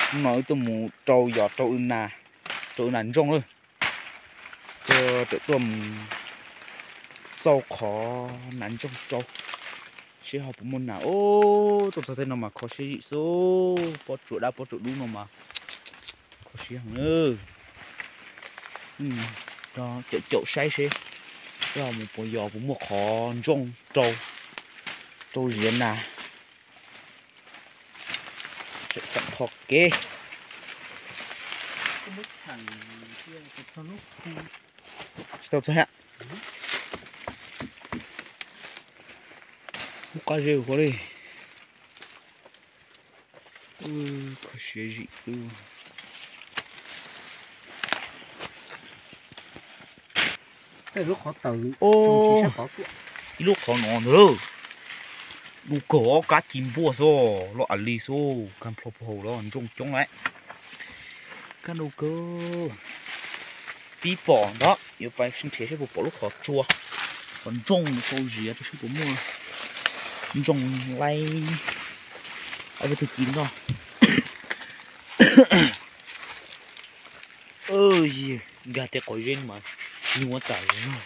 Hnub no wb tuaj mus rau yos rau, rau nas ntsooj lawm. Tuaj, tuaj mus xauj qhov nas ntsooj rau, seb ho puas muaj nas. Ub, tuaj txog tej no mas kho siab zim xwb, pob tsuas dab pob tsuas dub no mas kho siab heev. Caum caum saib seb, seb ho mus puas yos puas muaj qhov ntsooj rau, rau ziav nas. Tseem xeem qhov kev. Tsis tau txog hab. Lub qab zeb ua li. Kho siab zim xwb. Ib lub qhov no ntag, du kawg, ob kab ci npuaj xwb, loj a li xwb, kag nplho puag hauv los ntsooj coob lawm. Kab du kawg. Pib pom ntag, yuav pais nrhiav seb puas pom lub qhov tsua, qhov ntsooj rau ziav rau seb puas muaj ntsooj laib. Ob peb tug ci noj. Nkag tej qhov zeb mas nyuaj tas zog.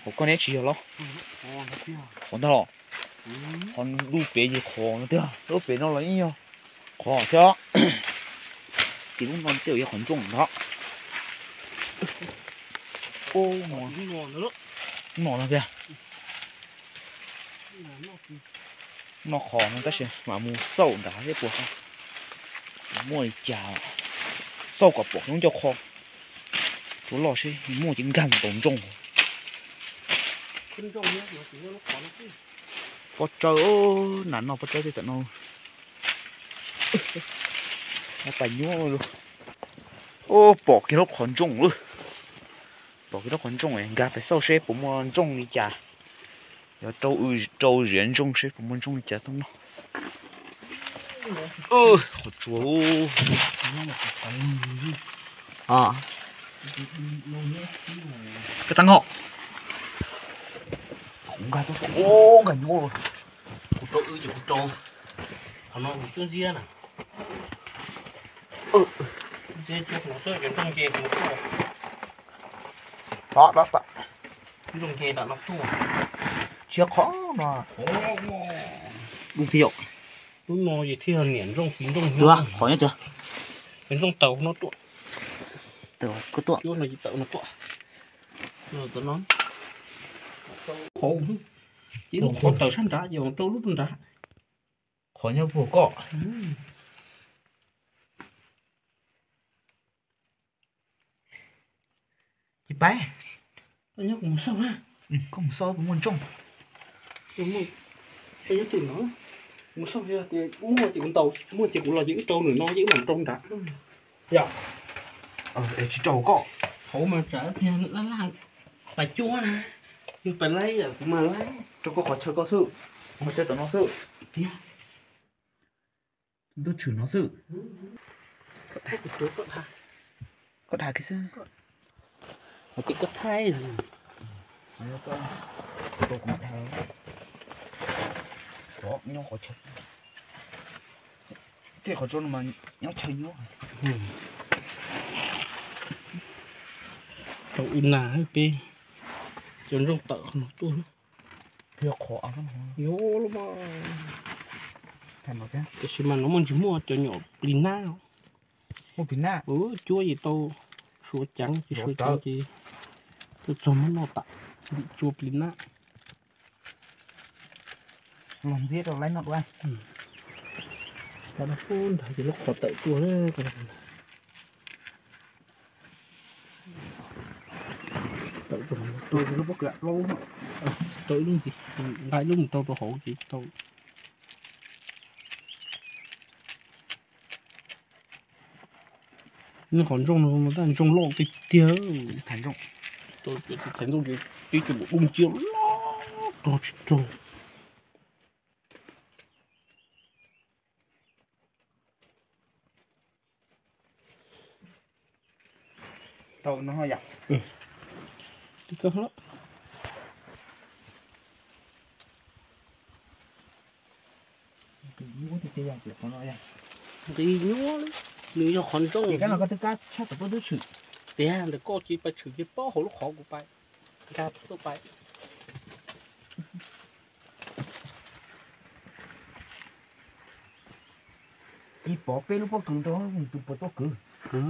Hauv koj neb tsis yog los? Qhov ntag los? Qhov lub pem yog qhov no tiag, lub pem no los yeej yog qhov thiab. Ces lub no tej zaum yog qhov ntsooj ntag. Ub, no no tiag. Noj qhov no tab sis mam mus xauj nrad seb puas muaj li cas. Xauj kom pom lub ncauj qhov tsua loj seb muaj ces nkag mus ntaus ntsooj. Pob tsawb, nas noj pob tsawb tej tam no. Pais nyuaj. Ub, pom kiag lub qhov ntsooj lawm. Pom kiag lub qhov ntsooj, nkag pais xauj seb puas muaj ntsooj li cas. Yog rau, rau ziav ntsooj seb puas muaj ntsooj li cas tuaj noj. Qhov tsua. Koj tau nkag, nkag nyuaj lawm. Kuv rau wb ces kuv rau. Qhov no kuv twb ntxiab na. Ntxiab, ntxiab kuv twb cov nrooj nce kuv tuaj. Nrooj nce tam no tuaj. Tsiab qhov no. Dub thiab yom. Lub no ces thiaj niam ntsooj txiv ntsooj. Qhov nyob twg? Cov ntsooj taws no tuaj. Taws koj tuaj. Cuab no ces taws no tuaj. Taws no. Hauv. Ces lub qhov taws sab nrad ces rau lub nrad. Qhov nyob puag koj. Tsis paub. Koj mus xauj na. Koj mus xauj puas muaj ntsooj. Mus xauj, mus xauj, muaj ces kuv ntaus, muaj ces kuv los ces wb rau nram no ces wb mam rau nrad. Yog. Es tsis rau koj. Hauv mas tsam laj laj, pais cuab na. Yog pais laib kuv mas laib. Rau koj qhov chaw koj xwb. Qhov chaw tom no xwb. Tiag. Ntuj tshwm no xwb. Koj dhia kiag xwb. Hos ces koj thaij. Rau kuv mam dhia. Nyob qhov chaw. Tej qhov tso no mas nyob chaw nyob. Rau wb nas peb cov ntsooj tawm qhov no tuaj. Nyob lub mas. Tiam sis mas no muaj ntsis muaj cov nyuam plis nab. Muaj plis nab. Cuab ces tau suav ceev, tsis suav ceev ces tuaj txog muab noj tas, ntxim cua plis nab. Los ntxiab rau laib noj dua. Tab no pub ntag ces lub qhov tawm tuaj. Tawm rau lub pob kws plaub, rau ib lub ntxiv, nqa ib lub mus rau rau hauv ces tau. Nej qhov ntsooj no mas tab ntsooj loj tiag tiag. Tau cov tiv thaiv ntsooj ces twb cov dub nciab loj rog tsis rog. Tau no yom. Twb kawg lawm. Nqi nyuaj, nws yog qhov ntsooj. Tiag, ntawm koj cia li pais tshwm kiag pob hauv lub qhov kuv pais, nkag tuaj pais. Cia pov peb lub pob kws rau tus puas tuaj kwv. Kwv.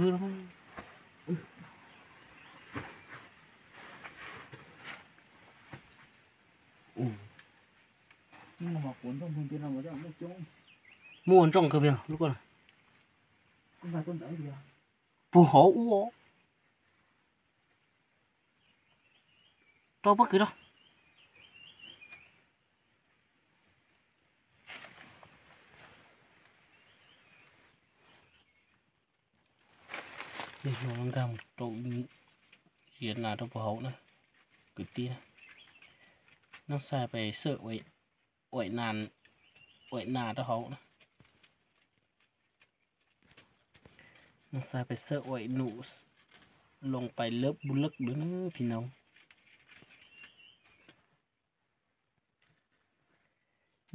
Muaj ntsooj kawg li lub ko. Puag hauv ua. Rau pob kws rau. Lig no nkag mus rau ziav nas rau puag hauv na, kwv tij na. Noj xaj pes xawj uaim nas rau hauv na. Noj xaj pes xawj uaim num loo pais lawb bu lawb lawm na phim no.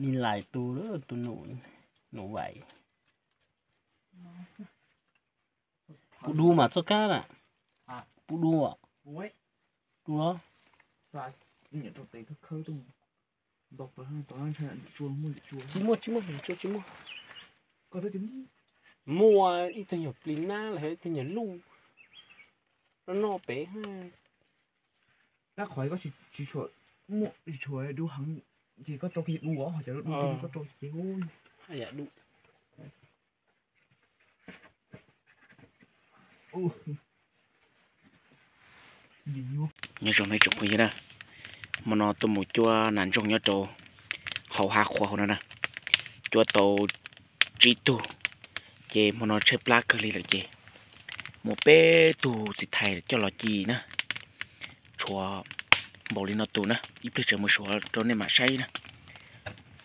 Nij lais tus, tus num, num vais. Puv du mas txoj kab na. Puv du. Du los. Tsis muaj, tsis muaj, tsis muaj. Muaj ib tug nyuag plis nab los ib tug nyuag luj noj pem. Tab qhov koj tsis tshua, tsis tshua dub heev, ces koj rau kiag du os, cov dub koj rau ces. Nyob zoo nej tsoom phooj ywg na, hmo no tuaj mus cuab nas ntsooj nyob rau hauv hav qhuav hauv no na, cuab tau tsib tug, ces hmo no tshaib plab kawg li lawm ces muaj peb tug txiv thais coj los ci na, tshuav npaum li no tus na, ib pliag tseem mus suav rau nej mam saib na.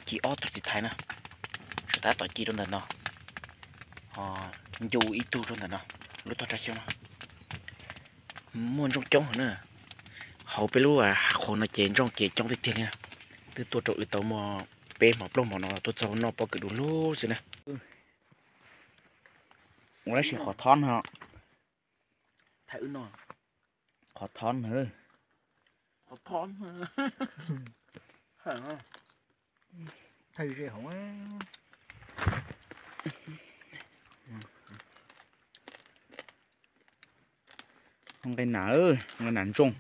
Ci ob tug txiv thais na, suav tab tom ci rau ntawm no, ncu ib tug rau ntawm no, lub toj raj xyoob no. Muaj ntsooj coob heev na, hauv peb lub hav qhuav no ces ntsooj ces coob tiag tiag li na. Twb tuaj rau wb tau muaj peb hmo plaub hmo no tuaj txog noj pob kws du lug xwb na. Ua tab sis qhov thob no, qhov thob no, thaij ze hauv. Nqaij nas, nqaij nas ntsooj.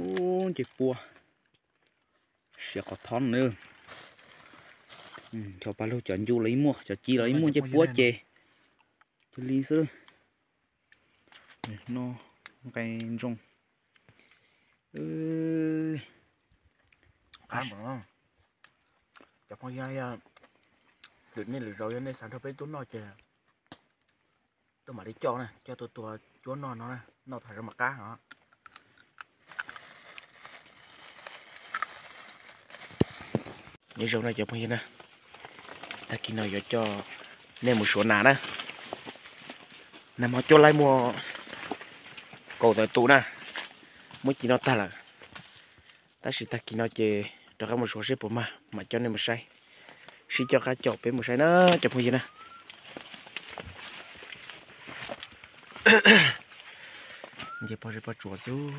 Ub, ncej puab. Siav qhov thob na. Cov paj lug cov ncu los ib muaj, cov ci los ib muaj, ncej puab ces cia li xwb. No nqaij ntsooj. Cov phooj ywg, lwm hnub lwm zaus yog nej xav nrog peb tuaj noj ces tuaj mam li coj na, coj tuaj tua cuab noj no, noj thaum zoo mam qab os. Nyob zoo na cov phooj ywg na, tag kis no yuav coj nej mus suav nas na. Nag hmo cuab laib muaj kaum tawm tus na, muab ci noj tag lawm. Tab sis tag kis no ces rov qab mus suav seb puas mag mam coj nej mus saib. Sib coj qab caum peb mus saib na cov phooj ywg na. Nce pog zeb pog tsuas xwb.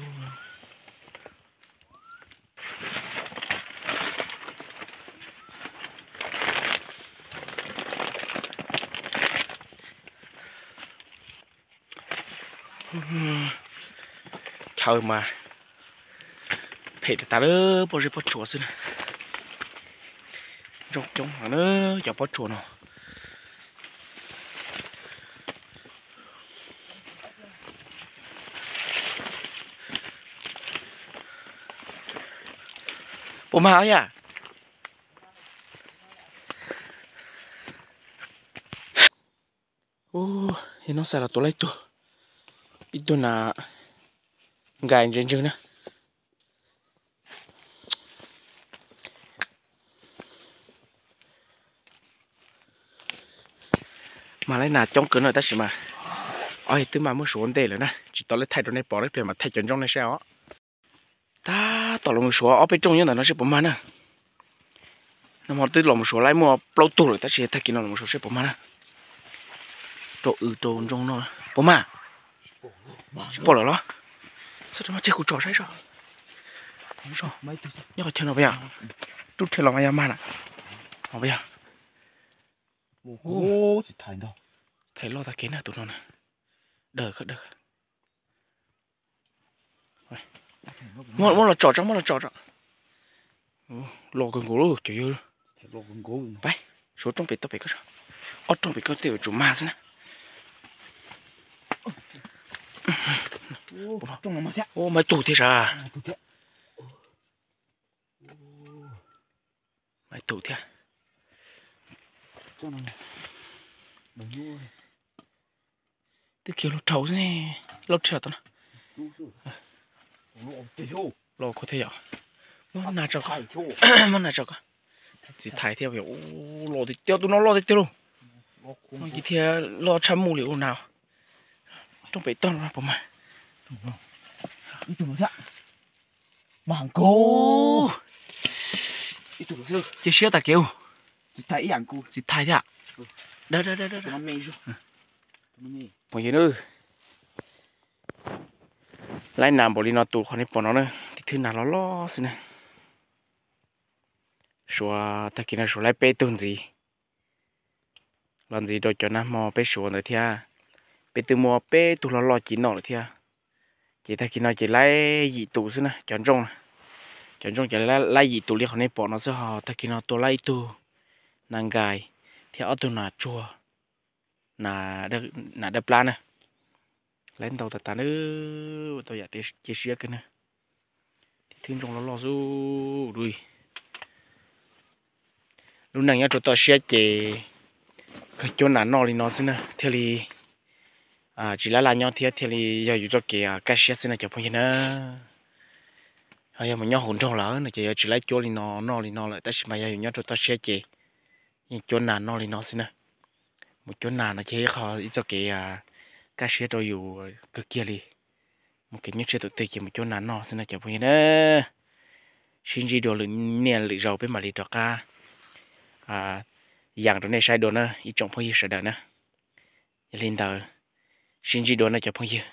Chaw mas phem tas tas, pob zeb pob tsuas xwb na. Ntsooj coob heev na cov pob tsuas no. Puas mag yom? Ub, ib hnub xav los tua laib tug, ib tug nas nkais ntse ntswg na. Mas laib nas coob kawg no tab sis mas ob yig twb mas muab suav ua ntej lawm na, tsis tau lawv thaij rau nej pom, lawv pliag mas thaij cov ntsooj nej saib os. Tab tom los mus suav ob peb rooj nyob ntawm no seb puas mag na. Nag hmo twb los mus suav laib muaj plaub tug lawm tab sis tag kis no los mus suav seb puas mag na. Rau w rau ntsooj no puas mag? Tsis pom lawm los? Txhob rau mag tseg kuv tsom saib so. Nyob qhov chaw no puas yog? Rub rhe los mas yog mag na. Puas yog? Thaij loj tag kev na tus no na. Daw daw. Muab los tsom tso, muab los tsom tso. Loj kawg nkaus lawm cov yawg. Pab, suav rooj pem toj pem ko, ob rooj pem ko tej yuav tsum mag xwb na. Mag ib tug thiab sav. Mag ib tug thiab. Twb kiag lub rhau xwb ne, lub rhau tau na. Los kho thiab yom. Muab nas tso, muab nas tso ko. Txiv thais thiab, los tiag tiag, tus no los tiag tiag lauj. Thiab los tshaj muj li ua nas. Rooj pem toj no puas mag? Mag heev kawg. Cia siab tas kev. Txiv thais thiab. Phooj ywg, laib nas npaum li no tus qhov nej pom no na, tus thwj nas loj loj xwb na. Suav tag kis no suav laib peb tug ntxiv. Los ntxiv rau cov nag hmo peb suav ntawd thiab. Peb twb muaj peb tug loj loj ci noj lawm thiab. Ces tag kis no ces laib yim tus xwb na cov ntsooj. Cov ntsooj ces laib yim tus li qhov nej pom no xwb, ho tag kis no tua laib ib tug nas nkais thiab ob tug nas tsuag, nas dawb plab na. Laib ntau tas tas na, tau yam cia siab kawg na. Tus thwj ntsooj loj loj xwb. Lub neej nyob rau toj siab ces kawg cuab nas noj li no xwb na thiaj li tsis laj laj nyob thiab thiaj li yog yus txoj kev kaj siab xwb na cov phooj ywg na. Ho yog mus nyob hauv nroog lawm no ces yuav tsis laib cuab li no noj li no lawm, tab sis mas yog yus nyob rau toj siab ces yeej cuab nas noj li no xwb na. Mus cuab nas no ces ib qho ib txoj kev kaj siab rau yus kawg kiag li. Mus kev nyob tshiab tus twg ces mus cuab nas noj xwb na cov phooj ywg na. Sib ntsib dua lwm niaj lwm zaus peb mam li rov qab yees rau nej saib dua na ib tsoom phooj ywg sawv daws na. Yog li ntawd, sib ntsib dua na cov phooj ywg.